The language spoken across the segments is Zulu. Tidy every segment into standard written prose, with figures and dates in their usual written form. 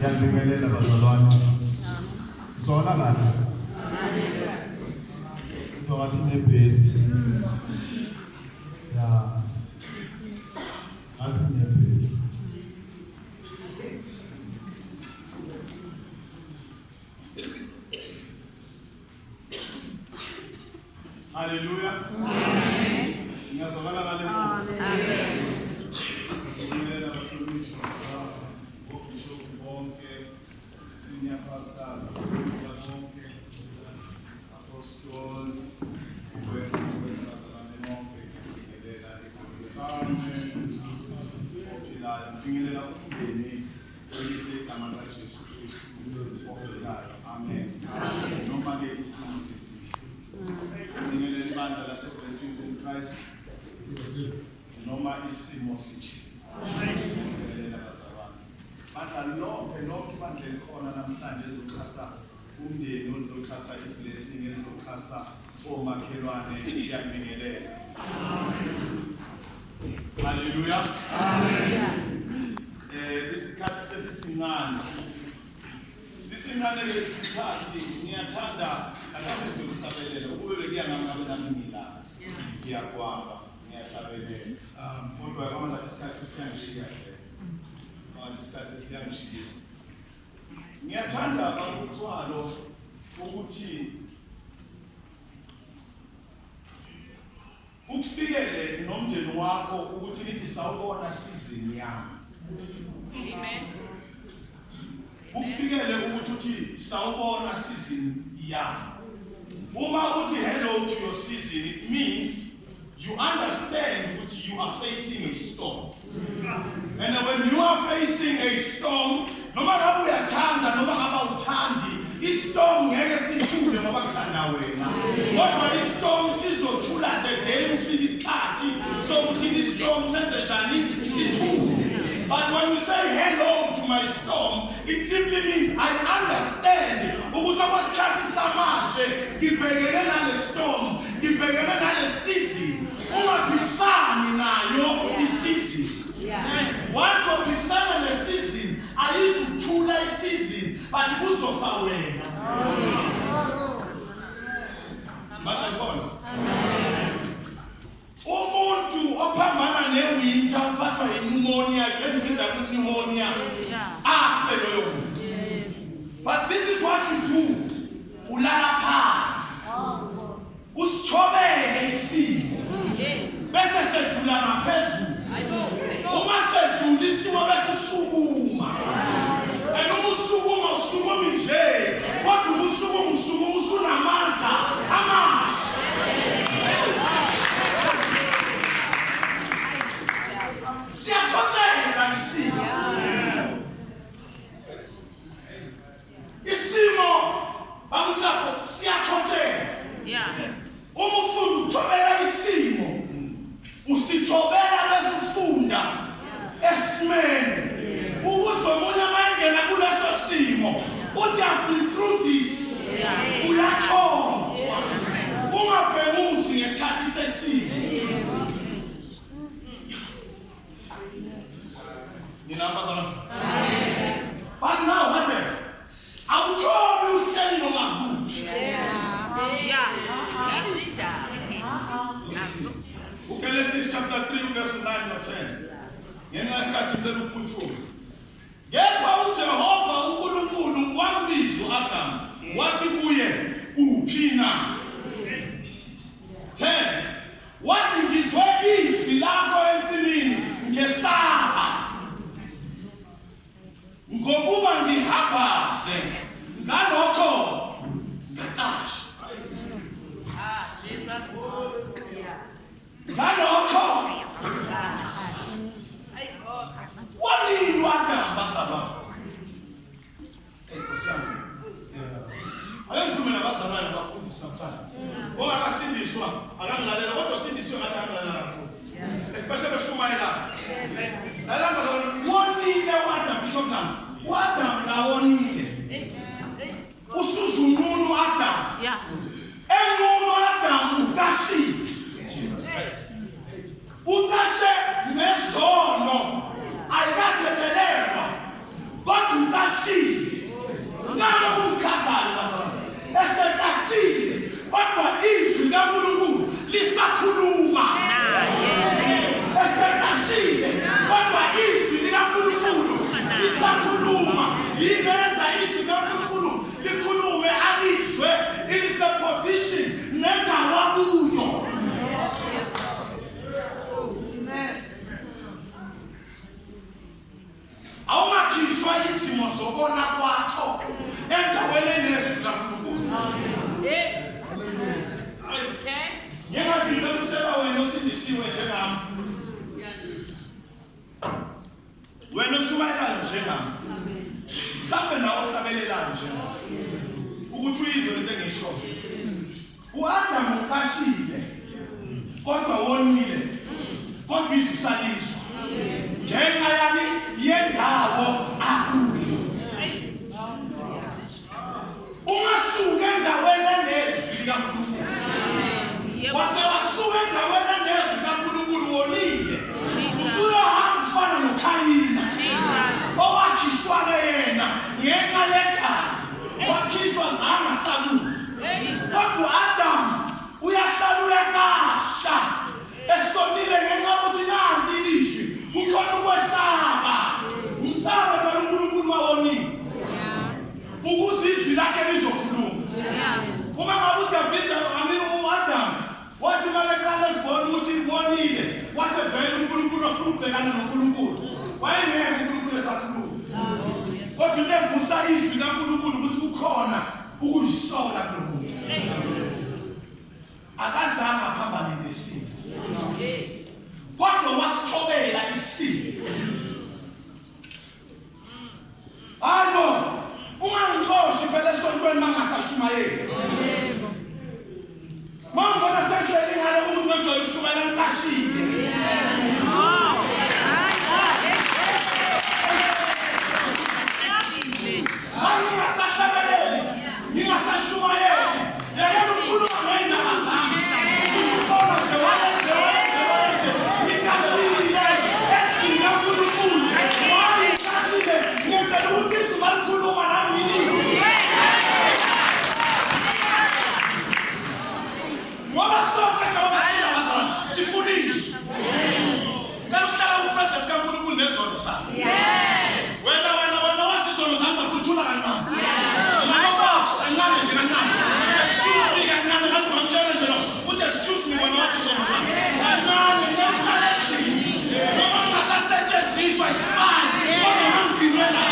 Ngiyabingelela bazalwane. Sona kahle. So ngathi nebhesi. Ya. Ngathi nebhesi. Haleluya. Amen. Ngiyazwakala ngale muva. Amen. Ngibingelela abahlonishwa obishop bonke, senior pastors, abaphristi bonke, apostles, ukwehla kwethu bazalwane bonke, ngiyabingelela egameni likaJesu Kristu ophilayo. Ngibingelela umndeni Oyise igama likaJesu Kristu ophilayo. Amen. Noma ke isimo sisihle. Ngibingelela ibandla lase-Blessings in Christ. Noma isimo sithi. Ngibingelela bazalwane. Bandla lonke lonke ibandla elikhona namhlanje elizoxhasa umndeni olizoxhasa i-blessing elizoxhasa omakhelwane ngiyabingelela. Haleluya. Amen. Eh isikhathi sesisincane. Sisincane lesi sikhathi ngiyathanda akaze ngikuhlabelela ukube bekuya ngami ngabe nami ngila. Ngiyagwaba, ngiyahlabelela. Kodwa kwangathi isikhathi sesiyangishiya. Kwangathi isikhathi sesiyangishiya. Ngiyathanda bakuthwalo ukuthi Ukufikele nomndeni wakho ukuthi nithi sawubona season yami. Amen. Ukufikele ukuthi uthi sawubona season yami. Uma uthi hello to your season it means you understand ukuthi you are facing a storm. And when you are facing a storm, noma ngabe uyathanda noma ngabe awuthandi, i-storm ngeke sithule ngoba kuthanda wena. Kodwa i-storm sizothula the day ufika isikhathi sokuthi i-storm senze njani sithule. But when you say hello to my storm, it simply means I understand ukuthi okwesikhathi samanje ngibhekene nale storm, ngibhekene nale season. Ungaphikisani nayo isizini. Once waphikisana nesizini, ayizukuthula isizini, but kuzofa wena. Manje khona. Umuntu ophambana newinter uphathwa yipneumonia, iphenduka kwi-pneumonia. Afe loyo muntu. But this is what you do. Ulala phansi. Usithobele isimo. Bese sedlula ngaphezulu. Uma sedlula isimo bese usukuma. And uma usukuma usukumi nje, kodwa uma usukuma usukuma usunamandla amasha. Siyathotshelwa isimo. Isimo bakuthi siyathotshelwa. Yeah. Uma ufunda ukuthobela isimo usithobela bese ufunda esimeni ukuze omunye uma engena kuleso simo uthi I've been through this uyathotshwa ungabhemuzi ngesikhathi sesimo Nina abazalwane. Amen. But now what happened? Awutholi uhleli noma kuphi. Yeah. Yasinda. UGenesis chapter 3 verse 9 no 10. Ngenxa yesikhathi ngicela ukuphuthume. Kepha uJehova uNkulunkulu wambiza uAdamu wathi kuye uphi na? 10 Wathi ngizwe izwi lakho ensimini ngesaba ngokuba ngihambaze ngalokho ngacasha. Ah, Jesus. Ngalokho Ay, Nkosi. walilwa Adamu bazalwane. Hey Nkosi yami. Ake ngikhulume nabazalwane nabafundisi namhlanje. Ongakasindiswa akangilalela kodwa osindisiwe ngathi angilalela kakhulu. Especially oshumayela. Lalela bazalwane, wonile uAdam Bishop Lam. UAdam la wonile. Usuzunqunu uAdam. Yeah. Enqunu uAdam ukashile. Jesus Christ. Uqashe nezono ayikathethelelwa kodwa uqashile. Mhlawumbe nawe ohlabelelayo nje ukuthi uyizwe lento engisho. U-Adam uqashile kodwa wonile. Kodwa izwi salizwa. Ngenxa yani yendawo akuyo. Ungasuka endaweni enezwi likaNkulunkulu. Wase wasuka endaweni enezwi likaNkulunkulu wonile. Usuyohamba ufana noKhayina. Owakhishwa-ke yena ngenxa yegazi. Wakhishwa zanga sakude. Kodwa u-Adam uyahlala uyakasha. Esonile ngenxa yokuthi nanti ilizwi. Kukhona ukwesaba. Msaba phela uNkulunkulu mawonile. Ukuze izwi lakhe lizokhuluma. Uma ngabe uDavide, I mean u-Adam wathi maleqala esibona ukuthi wonile, wathi vele uNkulunkulu wafuna ukubhekana noNkulunkulu. Wayengeke uNkulunkulu esakhuluma. Kodwa into evusa izwi kaNkulunkulu ukuthi kukhona ukuyisola kulo muntu. Akazange aphambane nesimo. Kodwa wasithobela isimo. Hayibo, ungangixoshi phela esontweni mangasashumayeli. Yebo. Mangibona sengihleli ngale ukuthi ngejwayele ukushumayela ngicashile. Mangingasahlabeleli, ngingasashumayeli. Yekela ukukhuluma ngey'ndaba zami. Ukuthi ukhona nje wayenze wayenze wayenze. Ngicashile endlini kaNkulunkulu. Why ngicashile? Ngenzela ukuthi izwi malikhuluma nami ngilizwe. Ngoba sonke njengoba singabazalwane sifuna izwi. Cela ukuhlala ku-presence kaNkulunkulu nezono zakho. Wena wena wena wazi izono zami bakhuthula kancane. Ngoba kancane nje kancane. Excuse me kancane ngathi ungamtshela nje lo. Uthi excuse me wena wazi izono zami. Kancane ngicela ukuhlala endlini. Noma ngingasasetshenziswa it's fine. Kodwa ngangigcinwe la.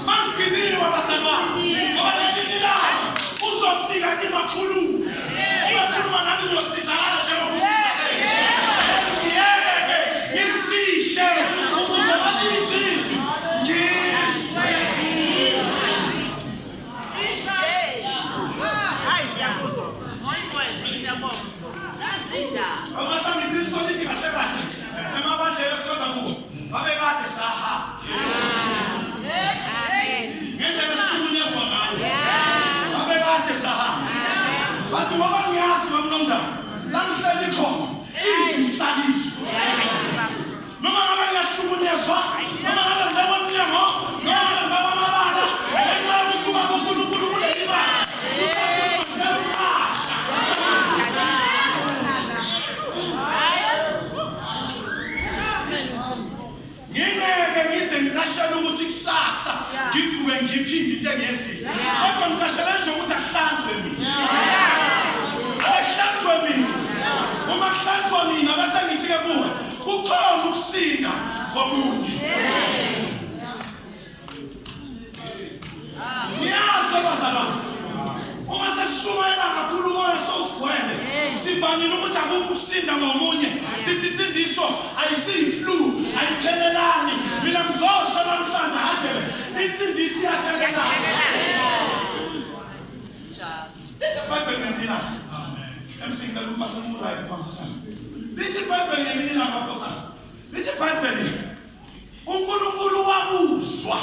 Mangigciniwe abazalwane. Ngoba ngelinye ilanga uzofika kimi akhulume. Uyokhuluma nami ngiyosizakala njengoba usizakele. Ngiyeke ngimfihle ukuze balizwe izwi. Ngizwe. Abazange iqiniso lithi kahle kahle emabandleni esikhonza kuwo babekade sahamba. Ngendlela esikhulunyezwa ngayo. Babekade sahamba. Bathi ngoba ngiyazi bamnomndana la ngihleli khona izwi ngisalizwa. Noma ngabe ngiyahlukunyezwa, noma ngabe ngibekwa emnyango, noma ngabe ngibekwa amabala, ngenxa yokuthi ubaba uNkulunkulu kuleli bandla usakhuluma ngicela ukuqasha. Ngingeke ngize ngiqashele ukuthi kusasa ngivuke ngiphinde into engiyenzile. Kodwa ngiqashele nje ukuthi akuhlanzwe mina. Akuhlanzwe mina. Uma kuhlanzwa mina bese ngithi-ke kuwe kukhona ukusinda komunye. Niyazi bazalwane. Uma sesishumayela kakhulu umoya sowusigcwele, sivamile ukuthi akukho ukusinda ngomunye. Sithi insindiso ayisiyi-flu, ayithelelani. Mina ngizosho namhlanje hadebe, insindiso iyathelelana. Lithi iBhayibheli ngelinye ilanga. MC ngicela ukuba seku-right phambi. Lithi iBhayibheli ngelinye ilanga baphosana. Lithi iBhayibheli uNkulunkulu wabuzwa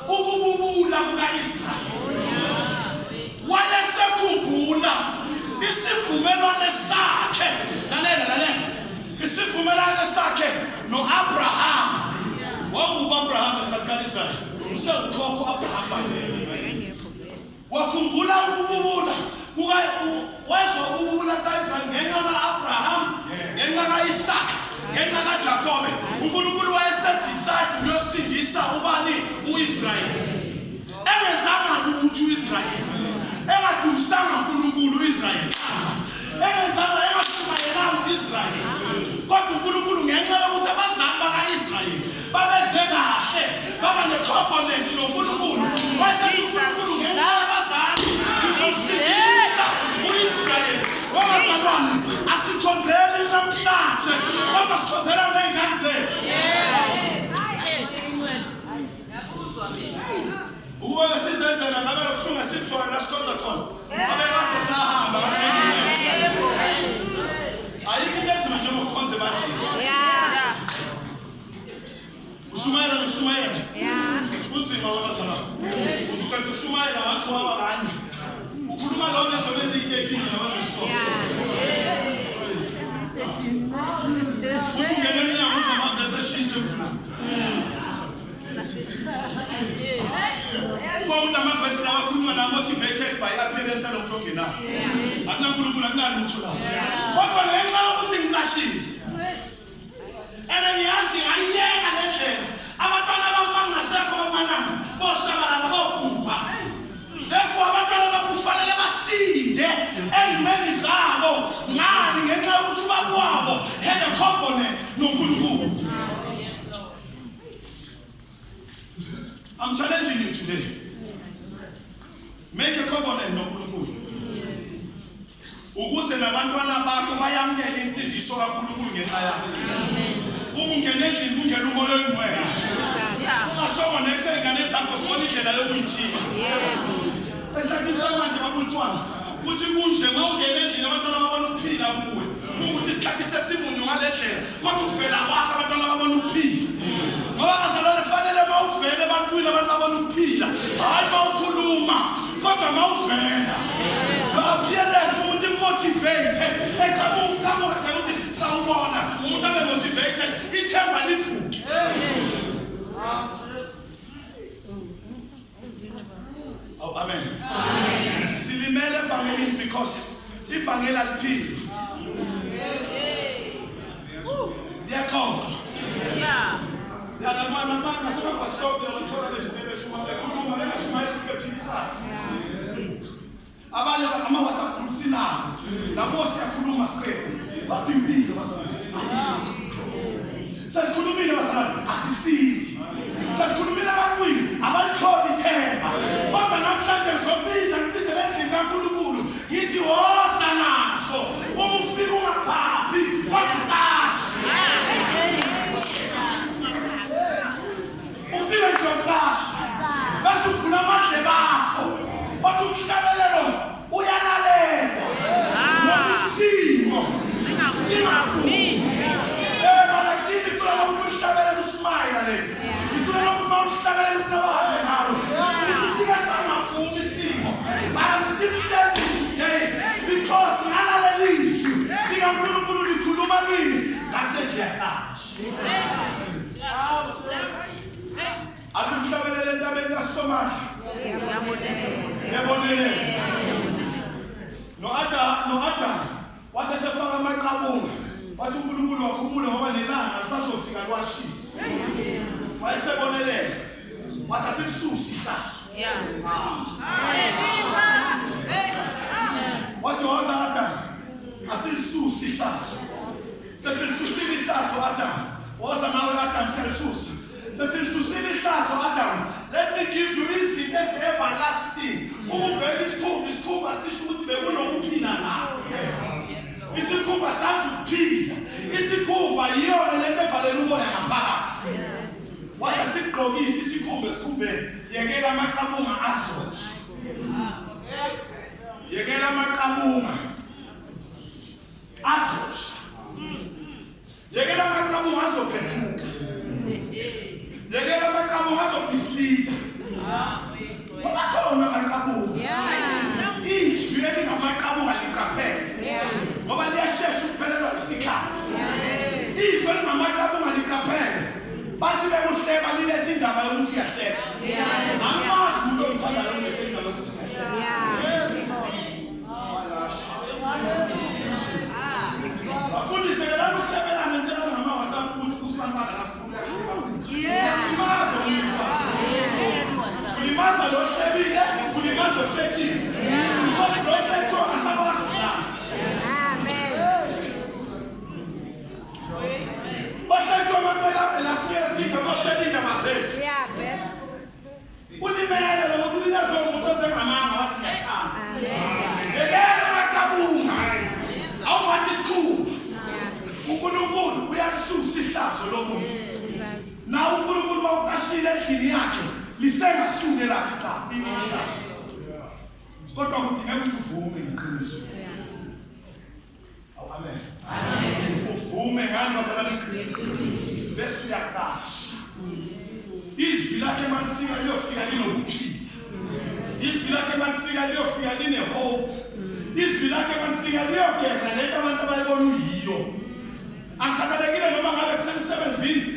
ukububula kuka-Israyeli. Wayesekhumbula isivumelwane sakhe. Lalela, lalela. Isivumelwane sakhe no-Abraham. Wawuba Abraham ngesikhathi ka-Israyeli. Usewukhokho Abraham bayibheke. Wakhumbula ukububula kuka wezwa ukububula kuka-Israyeli ngenxa ka-Abraham, ngenxa ka-Isaka, ngenxa kaJakobe. uNkulunkulu wayesedecide ukuyosindisa ubani? U-Israyeli. Engenzanga lutho u-Israyeli. Engadumisanga uNkulunkulu u-Israyeli. Engenzanga engashumayelanga u-Israyeli. Kodwa uNkulunkulu ngenxa yokuthi abazali baka-Israyeli babenze kahle, baba ne-covenant noNkulunkulu. Wayesethi uNkulunkulu ngenxa yabazali ngizomsindisa u-Israyeli. Wabazalwane, asikhonzeli namhlanje, kodwa sikhonzela ney'ngane zethu. ushumayela. Kunzima wabazalwane. Uzuqeda ukushumayela wathi wawa kanye. Ukhuluma lo ngezo lezi-13 nabaziso. Uthi ungena emnyango uzwa amavesi eshintshe mkhulu. Uma unamavesi lawa akhulunywa la motivated by appearance yalo muntu ongenayo. Akunankulunkulu akunalutho la. Kodwa ngenxa yokuthi ngicashile. And ngiyazi ngayiyeka le ndlela. Abantwana bami bangasekho bamanana boshabalala bobhubha. Therefore abantwana bami kufanele basinde ey'meni zabo ngani ngenxa yokuthi ubaba wabo had a covenant noNkulunkulu. I'm challenging you today. Make a covenant noNkulunkulu. Ukuze nabantwana bakho bayamukele insindiso kaNkulunkulu ngenxa yakho. Uma ungena endlini kungena umoya oyingcwele. Ungashongo next ey'nganeni zakho sibona indlela yokuyithiba. Esikhathini samanje babuntwana uthi kunje uma ungena endlini abantwana babona ukuphila kuwe. Ukuthi isikhathi sesimunyu ngale ndlela kodwa ukuvela kwakho abantwana babona ukuphila. Ngoba bazalwane fanele uma uvela ebantwini abantu babona ukuphila. Hhayi uma ukhuluma kodwa uma uvela. Appearance umuntu imotivate eqhamuka uqhamuka nje ukuthi sawubona umuntu abe motivated ithemba livuke. Oh, amen. Amen. Silimele evangelini because ivangeli aliphili. Liyaxoxa. Yeah. Bekhuluma bengashumayeli futhi bephilisana. Abanye ama-WhatsApp group sinawo. Lapho siyakhuluma siqede. Bathi impilo bazalwane. Sesikhulumile bazalwane asisindi. Sesikhulumile abantwini abalitholi ithemba. Kodwa namhlanje ngizobiza ngibizele endlini kaNkulunkulu ngithi woza naso. Uma ufika ungaphaphi kodwa uqashe. Ufike nje uqashe. Bese uvula amadlebe akho. Othi umhlabelelo uyalalelwa. Noma isimo singavumi. Eh mana sini icula lokuthi uhlabelele usmile le. Icula lokuthi uma uhlabelele ucabange ngawe. Ukuthi sike sangavumi isimo. But I'm still standing today because ngalalela izwi likaNkulunkulu likhuluma kimi ngase ngiyaqasha. Athi umhlabelele entabeni kaSomandla. Ngiyabonela. No-Adam no-Adam wathi esefaka amaqabunga wathi uNkulunkulu wakhumula ngoba nelanga lisazofika liwashisa. Wayesebonelela wathi asilisuse ihlazo. Wathi woza Adam asilisuse ihlazo. Sesilisusile ihlazo Adam. Woza nawe Adam siyalisusa. Sesilisusile ihlazo Adam. Let me give you izinto ezi-everlasting. Ukubheka isikhumba, isikhumba sisho ukuthi bekunokuphila la. Isikhumba sazi ukuphila. Isikhumba yiyona lento evalela umoya ngaphakathi. Wathi asigqokise isikhumba esikhumbeni. Yekela amaqabunga azosha. Yekela amaqabunga azosha. Yekela amaqabunga azophethuka. Yekela amaqabunga azokumislida. Ngoba khona amaqabunga. Izwi elingamaqabunga liqaphele. Ngoba liyashesha ukuphelelwa isikhathi. Izwi elingamaqabunga liqaphele. Bathi bekuhleba lilethe indaba yokuthi uyahleka. Angimazi umuntu omthandayo olethe indaba yokuthi uyahleka. Bafundise ke lana uhlebelana nitshela ngama WhatsApp ukuthi usibani bangakafuni uyahleba futhi. Ulimaza umntwana. Ulimaza lo hlebile, ulimaza ohlethile. Because lo hletshwa akasakwazi la. Amen. Bahletshwa amampela la sibuye siphe bahlele indaba zethu. Yeah, babe. Ulimele lo muntu ulinyazwe umuntu osengamanga wathi ngiyathanda. Amen. Yekela amaqabunga. Awungathi isikhumba. Yeah. uNkulunkulu uyakususa ihlazo lomuntu. Jesus. Nawe uNkulunkulu mawucashile endlini yakhe lisengasuke lakhe cha ihlazo. Kodwa kudingeka ukuthi uvume ngeqiniso. Yeah. Awu amen. Amen. Uvume ngani bazalwane? Bese uyaqasha. Izwi lakhe malifika liyofika linokuphila. Izwi lakhe malifika liyofika line hope. Izwi lakhe malifika liyogeza lento abantu abayibona uyiyo. Akukhathalekile noma ngabe kusemsebenzini.